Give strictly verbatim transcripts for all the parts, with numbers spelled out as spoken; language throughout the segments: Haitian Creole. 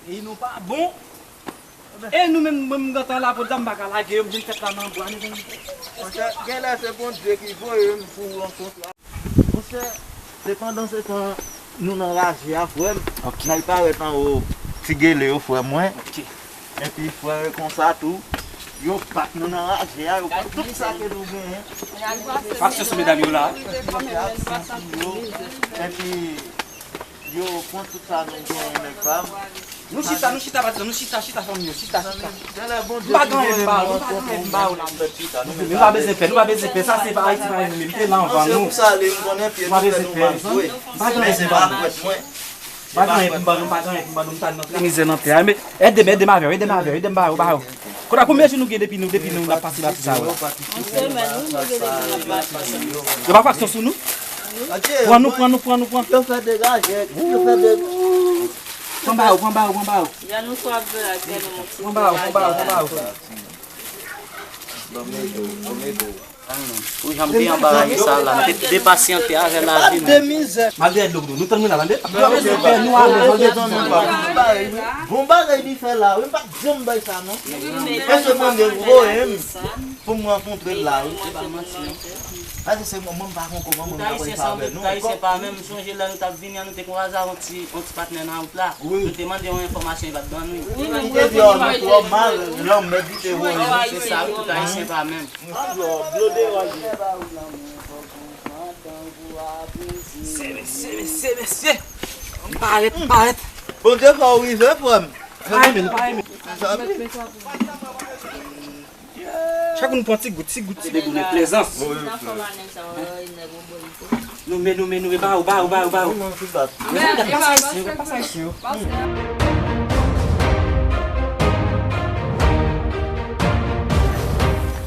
E nou pa bon. E nou menm, menm m gentan la, podyab m pa ka lage yo, m vin fèt la nan bwa, nou konn. Monchè, genlè se Bondye ki voye m pou rankontre. Monchè, se pandan se tan nou nan raje a, frè m. Ok. N al parèt anwo Ti Gele yo, frè mwen. Ok. Epi frè yo konsa tou, yo bat nou nan raje a, yo pran tout sa ke nou genyen. Faksyon sou medam yo la. Epi yo pran tout sa nou genyen, nèg pa m. Nou chita, nou chita, patizan, nou chita, chita, fanmi yo, chita, chita. Nou pa gen anyen pou ba yo, nou pa gen anyen pou ba yo la. Nou pa bezwen pè, nou pa bezwen pè, sa se pa Ayiti, pa nou menm, te la anvan nou. Nou pa bezwen pè, nou pa gen anyen pou ba nou. Pa gen anyen pou m ban nou, pa gen anyen pou m ban nou, m ta nan trè mizè nan tè a. Men, ede m, ede m avè yo, ede m avè yo, ede m ba yo, ba yo. Kounye a konbyen jou nou gen depi nou, depi nou n ap pase batri sa yo la? Yon semèn, wi, nou gen depi n ap pase. Yo pa faksyon sou nou? Pran nou, pran nou, pran nou, pran. Yo fè degaje, yo fè de. Pran ba yo, pran ba yo, pran ba yo. Jan nou swav vre a, fè nou monte. Pran ba yo, pran ba yo, pran ba yo. Pou jan m te anba raje sa la, m te depasyante avè lavi m. Malgre dlo nou, nou tann mwen la, tande. Nou pa bezwen pè, nou alèz, nou pa bezwen pè. Bon bagay li fè la, wi, m pa t janm bay sa, non. Èske mwen menm voye m pou m rankontre l la, wi. Se pa manti, non. Pase se mwen, mwen m pa konn kòman mwen ka bay sa avè nou. Tout Ayisyen pa menm, m sonje lè nou t ap vini an, nou te kwaze ak yon ti, yon ti patnè nan wout la. Wi. Nou te mande yon enfòmasyon, li pa t ban nou. Wi, li te di, oh, nou twò mal, lanmèd li te voye nou. Se sa, wi, tout Ayisyen pa menm. Mesye, mesye, mesye, mesye. M parèt, m parèt. Bondye fè w rive, frè m. Parèt, men, parèt, men. Chak moun pran ti gout, ti gout, ti gout. Degoune Plezans. Nou men, nou men, nou men, ba yo, ba yo, ba yo, ba yo. Yo pa sa isi, yo pa sa isi, yo.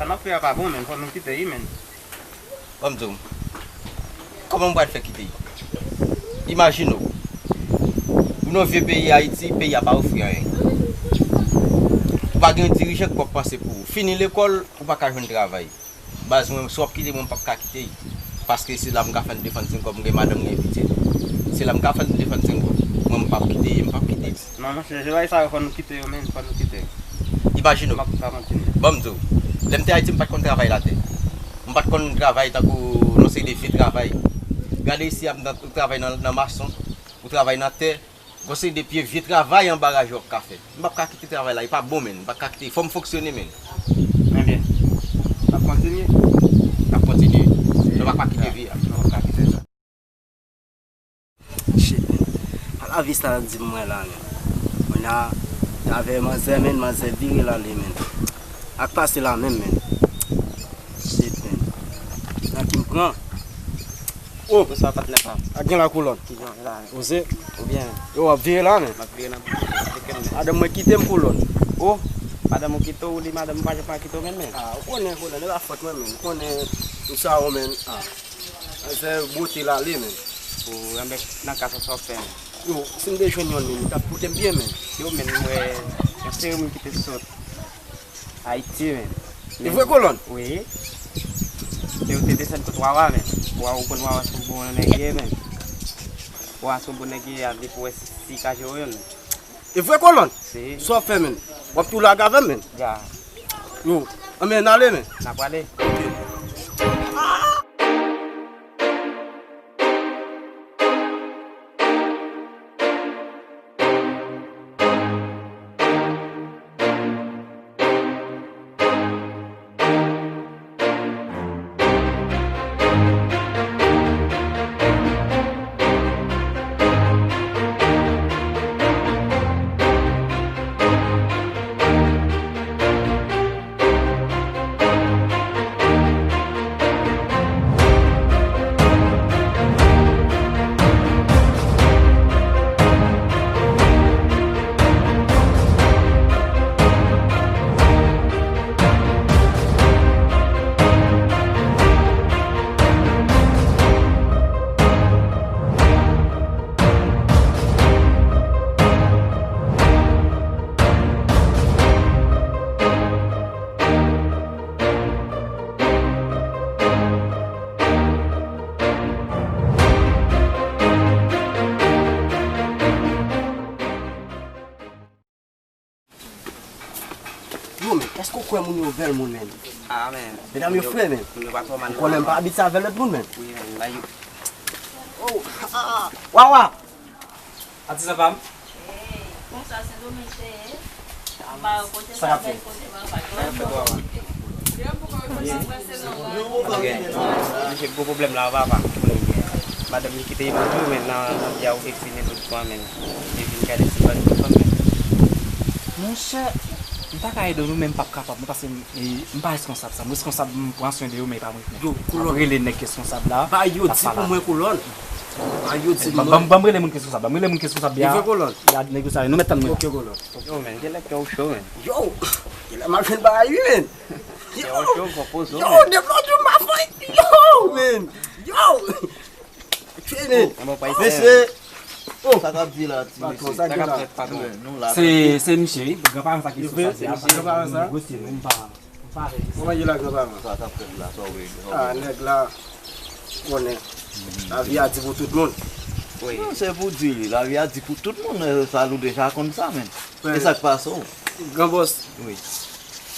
Sa n ap fè a pa bon, men, fò nou kite, wi, men. Ban m di w, kòman m pral fè kite l? Imajine w, ou nan vye peyi Ayiti, peyi a pa ofri anyen. Ou pa gen dirijan k p ap panse pou ou. Fini lekòl, ou pa ka jwenn travay. Baz mwen, si w ap kite mwen, m p ap ka kite l. Paske se la m ka fè n defann tèt kò m, m gen madanm, m gen pitit. Se la m ka fè n defann tèt kò m. Mwen, m p ap kite l, m p ap kite l. Non, monchè, se bagay sa yo, fò nou kite yo, men, fò nou kite yo. Imajine w. M p ap ka kontinye. Ban m di w, lè m te Ayiti, m pa t konn travay latè. M pa t konn travay tankou yon seri de vye travay. Gade isi a, m nan, ou travay nan, nan mason, ou travay nan tè, yon seri de pye vye travay anba raje w ap ka fè. M p ap ka kite travay la, li pa bon, men, m p ap ka kite, fò m fonksyone, men. Ebyen, n ap kontinye. N ap kontinye. Nou p ap ka kite vye a. Nou p ap ka kite sa. Shit, man. A la vista, di m mwen la, men. Kounye a, t avè manzè, men, manzè vire l ale, men. Ak pase la menm, men. Shit, men. Nan ki m pran? Oh! Bonswa, patnè pa m. A gen la kolòn. Kijan w la? Oze? Ou byen? Yo, w ap vire la, men. M ap vire nan boutik, men. Madanm mwen kite m kolòn. Oh! Madanm ou kite w, ou di madanm ou pa janm pa kite w menm, men. Ah, ou konnen kolòn, e pa fòt mwen, men. Ou konnen, m sa yo, men. Ah. Manzè bwote l ale, men. Ou renmen nan ka sa w fè, men. Yo, si m te jwenn yonn, men, li t ap pote m byen, men. Yo, men, m wè, yon seri moun ki te sot Ayiti, men. E vre, kolòn? Wi. Men yo te desann kot Wawa, men. Wawa, ou konn Wawa se yon bon nèg ye, men. Wawa se yon bon nèg ye, a depi w wè si, si ka jere w, men. E vre, kolòn? Si. Sa w ap fè, men? W ap tou lage avè m, men? Ya. Yo, anben, n ale, men. N a prale. Ok. Èske w kwè moun yo vèl moun, menn? Ah, men. Medam yo fre, menn. Moun yo pa twò mal. Ou konnen m pa abitye avè lòt moun, menn. Wi, men, ba yo. Oh, ah, Wawa! Atizan pa m. Konsa, Sendomeng te ye. Sa k ap fèt? Sa k ap fèt, Wawa? Gen, misye gwo pwoblèm la, papa. Madanm li kite li pou tou, men nan, nan biyè ou te fini tout pran, men. Li vin gade ti bandi fanm, men. Monchè, m ta ka ede w, non, men m p ap kapab, non, paske m, e, m pa reskonsab sa. M reskonsab, m pran swen de yo, men e pa mwen k mèt yo. Yo, m ap rele nèg ki reskonsab la. Ba yo di pou mwen, kolòn. Ba yo di mwen. Ban m, ban m rele moun ki reskonsab la. M rele moun ki reskonsab biyè a. Li vre, kolòn. Ya, nèg yo sa, nou mèt tann mwen. Ok, kolòn. Yo, men, genlè kè w cho, men. Yo, genlè m ap jwenn bagay wi, men. Yo, yo, deblòk yo m ap fè. Yo, men. Yo. Mesye. Oh. Sa k ap di la, ti mesye? Sa k ap fèt, patwon? Se, se misye, wi. Granparan sa ki sou sa, se apa. Negosye, nou, m pa, m pa avè misye. Kòman ye la, granparan? Sa k ap fèt la, sa w vle di? Ah, nèg la, konnen. Lavi a di pou tout moun. Wi. Non, se pou di, lavi a di pou tout moun, eh, sa nou deja konn sa, men. E sa k pase w? Gran bòs. Wi.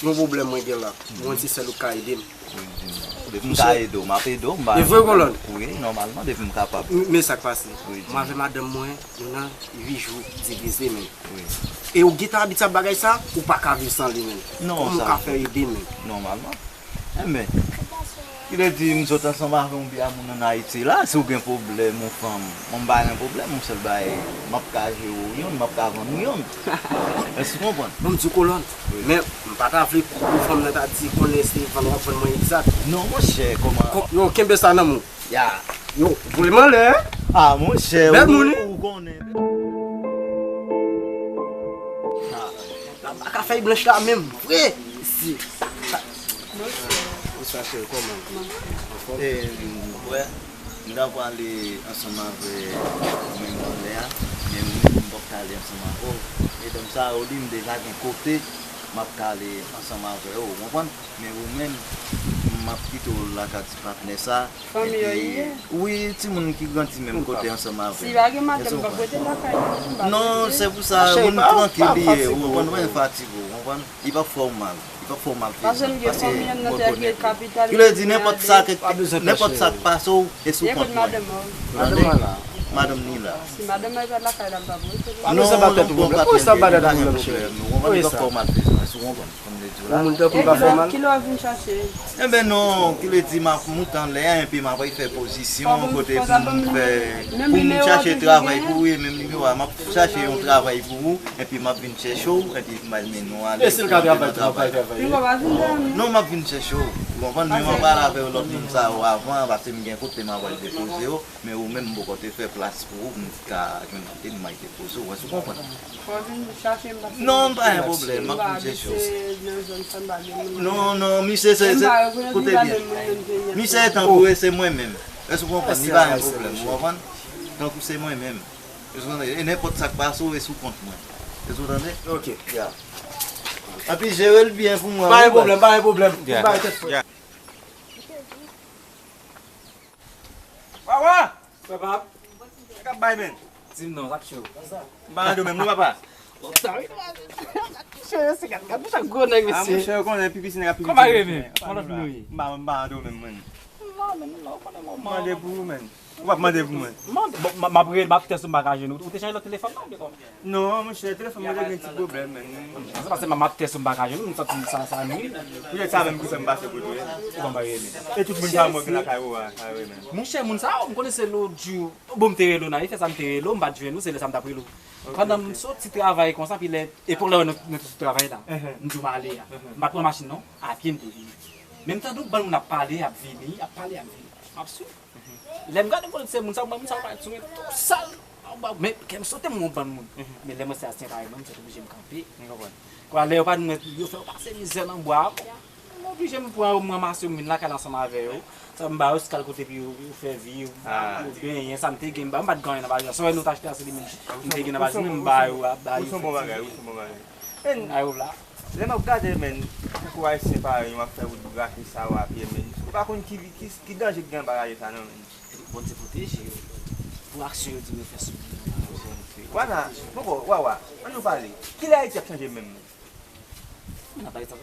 Yon pwoblèm mwen gen la. Mwen se sèl ou k ka ede m. Wi, di m. Depi m ka ede w, m ap ede w, m ba. E vre, kolòn? Wi, nòmalman, depi m kapab. M, men sa k pase. Wi, di m. Mwen avè madanm mwen, nou nan uit jou divize, men. Wi. E ou gentan abitye ak bagay sa, ou pa ka viv san li, men. Non, kòman w ka fè ede, men? Nòmalman. Enben, ki vle di m sot ansanm avè yon biyè moun ann Ayiti la, si w gen pwoblèm, yon fanm, mwen m pa gen pwoblèm, yon sèl bagay, m ap ka jere w youn, m ap ka vann ou youn. Èske w konprann? Bon, m di w, kolòn, men m pa ta vle pou fanm nan ta di konnen se vann w ap vann mwen egzak. Non, monchè, kòman? Yo, kenbe sa nan men w. Ya. Yo, voye m anlè. Ah, monchè, bèl moun, wi. Ou konnen. Ah, la pa ka fèy blanch la menm, vre. Si. Bonswa, cheri, kòman? Anfòm? Eh, wè, m ta prale ansanm avè ou menm anlè a, men ou menm m p ap ka ale ansanm avè w. Medam sa yo, li m deja gen kote m ap ka ale ansanm avè yo, ou konprann? Men ou menm, m ap kite w lakay ti patnè sa. Fanmi yo li ye? Wi, timoun ki grandi menm kote ansanm avè m. Si pa gen madanm, m p ap rete lakay li, m pa vle. Non, se pou sa, moun trankil li ye, ou konprann, ou pa fatige w, ou konprann? Li p ap fè w mal, li p ap fè w mal fizikman, paske mwen konnen. Ki vle di nenpòt sa k, nenpòt sa k pase w, e sou kont mwen. Madanm ni la. Si madanm mwen pa lakay la, m p ap rete. Non, non, bon, pa gen pwoblèm, ou konprann, li p ap fè w mal fizikman, èske w konprann? Yon moun tankou m pa fè w mal? Kilè w ap vin chache? Enben non, ki vle di m ap moute anlè a, epi m ap al fè pozisyon kote pou m fè, pou m chache travay pou ou, e menm nimewo a, m ap chache yon travay pou ou, epi m ap vin chèche w, epi m al mennen w ale. E si l ka travay tou, l ap al travay? Non, m ap vin chèche w. Ou konprann? Men m ap pale avè lòt moun sa yo avan, paske m gen kote m ap al depoze yo, men ou menm m poko te fè plas pou ou, pou m ka jwenn kote m al depoze w, èske w konprann? Fò w vin chache m, paske non, m pa gen pwoblèm, m ap vin chèche w. Non, non, misye se, se, koute byen. Misye tankou e se mwen menm. Èske w konprann? Li pa gen pwoblèm, ou konprann? Tankou se mwen menm. Èske w tande? E nenpòt sa k pase w, e sou kont mwen. Èske w tande? Ok. Ya. Epi jere l byen pou mwen, wi, baz. Pa gen pwoblèm, pa gen pwoblèm. Ya. Bay tèt frè. Wawa! Papa. Sa k ap bay, menn? Di m non, sa k cho? M pa nan do menm non, papa. Sa wi. Mesye, se gad, gad pou chak gwo nèg, mesye. Ah, monchè, ou konnen pi piti nèg ap pi piti. Kòman ye menm? Kòman nou ye? M pa, m pa nan do menm, menn. Non, menn, non, ou konnen mwen. Mande pou ou, menn. Ou p ap mande pou mwen. Mande, bon, m, m ap rele, m ap tèste m pa ka jwenn ou. Ou te chanje lòt telefòn nan, oubyen kòman? Non, monchè, telefòn mwen te gen ti pwoblèm, menn. Se paske m ap tèste m pa ka jwenn ou, m santi sa, sa nwi. Poutèt sa menm ki fè m pase kote w ye. Ou konn pa rele. E tout moun sa mwen gen lakay ou a, sa yo menm. Monchè, moun sa yo, m konnen se lòt jou. Bon, m te rele w nan efè sa, m te rele w, m pa t jwenn ou, se lè sa m t ap rele w. Pandan m soti travay konsa, pi lè, epòk la nou, nou te sot travay la, m di w m ale a. M pa t pran machin non, a pye m te vini. Men m tande yon bann moun ap pale, ap vini, ap pale, ap vini. M ap swiv. Lè m gade m konnen se moun sa, moun sa yo parèt sou mwen tou sal. Anba, men kè m sote m wè yon bann moun. Men lè mwen se asyen parèy mwen, m sot oblije m kanpe. Kwa lè yo pa di mwen, yo fè yo pase mizè nan bwa a. M oblije m pran yo, m ranmase yo, m vin lakay la ansanm avè yo. Sa m ba yo, se kal kote pou yo, yo fè vi, yo, yo benyen, sa m te gen, m ba yo, m pa t gen anyen nan valiz la. Sa w wè nou t achte a, se li menm m te gen nan valiz mwen, m ba yo, ba yo. Ou se yon bon bagay, ou se yon bon bagay. Men, a yo la. Lè m ap gade, men, tankou Ayisyen parèy nou ap fè wout brache sa yo a pye, men, ou pa konn ki, ki, ki danje ki gen anba raje sa, non, men. Bondye pwoteje yo. Pou aksyon yo di yo fè sou moun yo. Vwala, poko, Wawa, ann nou pale. Kilè Ayiti ap chanje menm, men? N ap bay tan.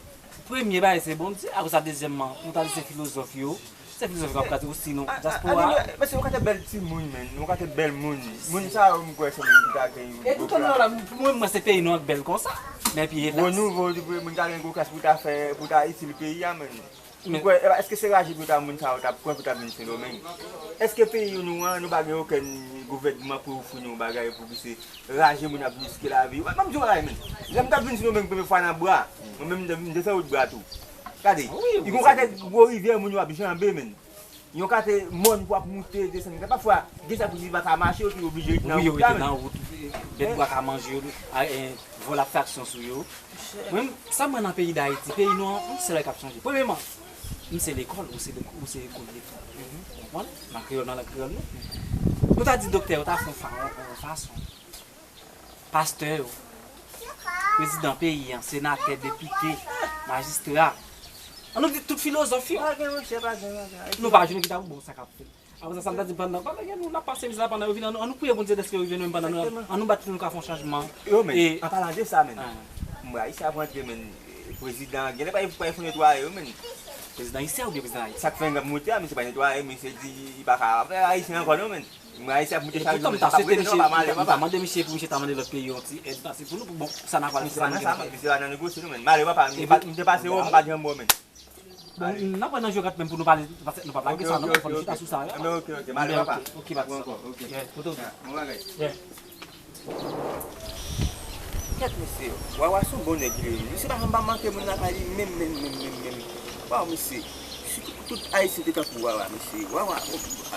Premye bagay se Bondye, apre sa dezyèmman, nou ta di se filozòf yo. Se filozòf yo k ap kraze osi nou, dyaspora. Mesye, nou ka te bèl timoun, men. Nou ka te bèl moun. Moun sa yo, m kwè se moun ki ta gen yon gwo klas. Mwen, mwen se peyi nou an k bèl konsa. Men epi elas. Gwo nouvo, moun ta gen gwo klas pou ta fè, pou ta itil peyi a, men. M kwè, èske se raje pou ta moun sa yo t ap pran pou ta vin Sendomeng? Èske peyi nou an, nou pa gen okenn gouvènman pou ofri nou bagay pou ki se raje moun ap riske lavi yo? Ban m di w bagay, men. Lè m t ap vin Sendomeng premye fwa nan Bra, mwen menm, m te, m te fè wout Bra tou. Gade, yon kate gwo rivyè moun yo ap janbe, men. Yon kate mòn pou ap moute, desann. Pafwa, gen sa pou di pa ka mache, yo te oblije rete nan wout la, men. Wi, yo rete nan wout, bèt bwa ka manje yo, a, e, vòl ap fè aksyon sou yo. Mwen, sa m wè nan peyi Dayiti, peyi nou an, yon sèl bagay k ap chanje. Premyèman, m se lekòl, ou se lek-, ou se lekòl lekòl. Ou konprann? Nan kreyòl, nan lang kreyòl nou. Nou ta di doktè yo ta fè yon fa-, yon, yon fason. Pastè yo, prezidan peyi an, senatè, depite, majistra. An nou di tout filozòf yo. Pa gen, monchè, pa gen, pa gen. Nou pa jwenn ki ta bon sa k ap fèt. Apre sa, sa m ta di pandan, pandan gen nou, n ap pase mizè la pandan yo vini, an nou, an nou priye Bondye dèske yo rive nou menm pandan nou, an nou bat pou nou ka fè yon chanjman. Yo, men, an palan de sa, men. M wè Ayisyen ap rantre, men, prezidan, genlè pa pou al fè netwaye yo, men. Prezidan Ayisyen oubyen prezidan Ayiti? Sa k fè gang moute a, misye pa netwaye, misye di li pa ka fè Ayisyen ankò, non, men. M wè Ayisyen ap moute chak jou, men sa pa prete, non, pa male, papa. M ta mande misye pou misye ta mande lòt peyi yon ti èd pase pou nou, pou bon, sa n ap pral fè, sa nou gen. Misye pa nan negosye, non, men. Male, papa, m te pase, oh, m pa janm wè, men. Bon, n ap pran nan jograt menm pou nou pale, paske nou p ap lage sa, non, fò nou chita sou sa, wi. Anben, ok, ok, male, papa. Ok, pa de sa. Bon bagay. Kèt, mesye, Wawa se yon bon nèg li ye. Mesye pa janm pa manke moun lakay li menm, menm, menm, menm, menm. Waw, mesye. Si tout Ayisyen te tankou Wawa, mesye. Wawa,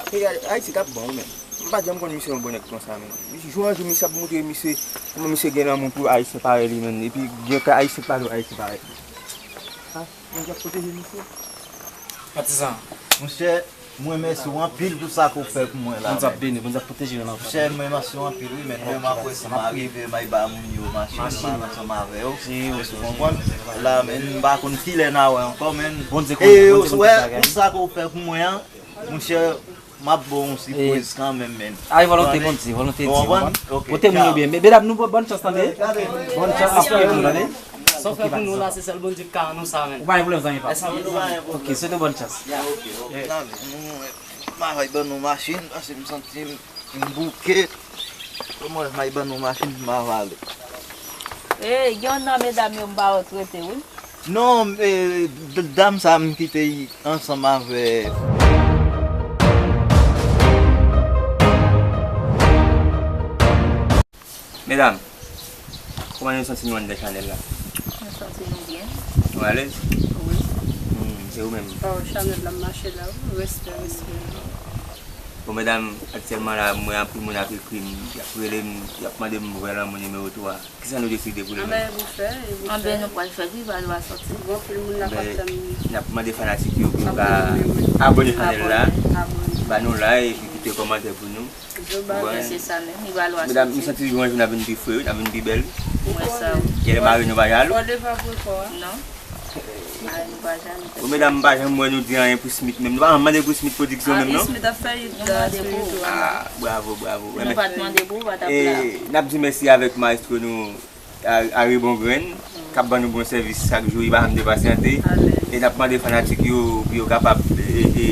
peyi Ayiti t ap bon, wi, menm. M pa t janm konn misye yon bon nèg konsa, menm. Jou an jou, misye ap montre misye kòman misye gen lanmou pou Ayisyen parèy li, menm. Epi gen kèk Ayisyen k pa dwe Ayisyen parèy li. Bondye ap pwoteje misye. Patizan. Monchè, mwen mèsi w anpil pou sa ke w fè pou mwen la, men. Bondye ap beni, Bondye ap pwoteje nou nan. Monchè, mwen mèsi w anpil, wi, men mwen m apresye m arive, m ay ba moun yo machin, m al ansanm avè yo. Èske w konprann? La, men, m pa konn kilè n a wè ankò, men. Bondye konn, Bondye konn tout bagay. Pou sa ke w fè pou mwen an, monchè, m ap ba w yon sipriz kanmenm, men. Ay, volonte Bondye, volonte Dye, w konprann? Pote moun yo byen. Medam, nou bòn chans, tande. Bòn chans, ap pote moun, tande. Sa w fè pou nou la, se sèl Bondye k ka rann nou sa, men. Ou pa gen pwoblèm, zanmi pa m. Ok, swete w bòn chans. Ok, ok. M al ban nou machin, paske m santi m bouke. Kòman m al ban nou machin pou m avale? Ey, gen youn nan medam yo m pa wè w t rete, wi. Non, e, d-, dam sa m kite ansanm avè. Medam, kòman nou santi nou anndan chanèl la? Nou santi nou byen. Nou alèz? Wi. Hmm, e ou menm? Oh, chanèl la mache la, wi. Respè, respè. Bon, medam, aktyèlman la, m wè anpil moun ap ekri m, y ap rele m, y ap mande m voye lanmou nimewo twa. Kisa nou deside pou li menm? Anben, nou pral fè li, Valwa sòti. Bon, anpil moun nan p ap tann li. N ap mande fanatik yo pou yo ka abòne chanèl la, ba nou like, epi kite kòmantè pou nou. Bon, se sa menm, li Valwa sòti. Medam, nou santi jou an jou n ap vin pi fre, wi, n ap vin pi bèl. Ou wè sa, wi. Genlè mari nou pa jalou. Fò leve apre kò a. Non. Bon, medam, m pa janm wè nou di anyen pou Smith menm. Nou pa janm mande pou Smith Production menm, non? Ah, bravo, bravo. Si nou pa t mande pou ou, pa t ap la. E, n ap di mèsi avèk maestro nou, A-, Ari Bongrenn, k ap ban nou bon sèvis chak jou, li pa janm depasyante. E n ap mande fanatik yo pou yo kapab, e, e,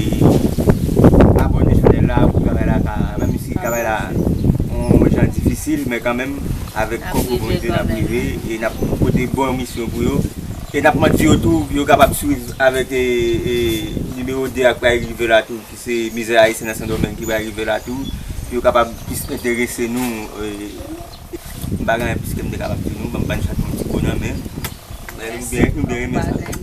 abòne chanèl la, pou travay la ka, menm si travay la yon jan difisil, men kanmenm, avèk konkou Bondye, n ap rive, e n ap pote bon misyon pou yo. E n ap mande yo tou, pou yo kapab swiv avèk, e, e, nimewo de a k pral rive la tou, ki se Mizè Ayisyen nan Sendomeng ki pral rive la tou, pou yo kapab plis enterese nou, e, m pa gen anyen plis ke m te kapab di nou, ban m ban n chak yon ti bo nan men. Nou byen, nou byen renmen sa.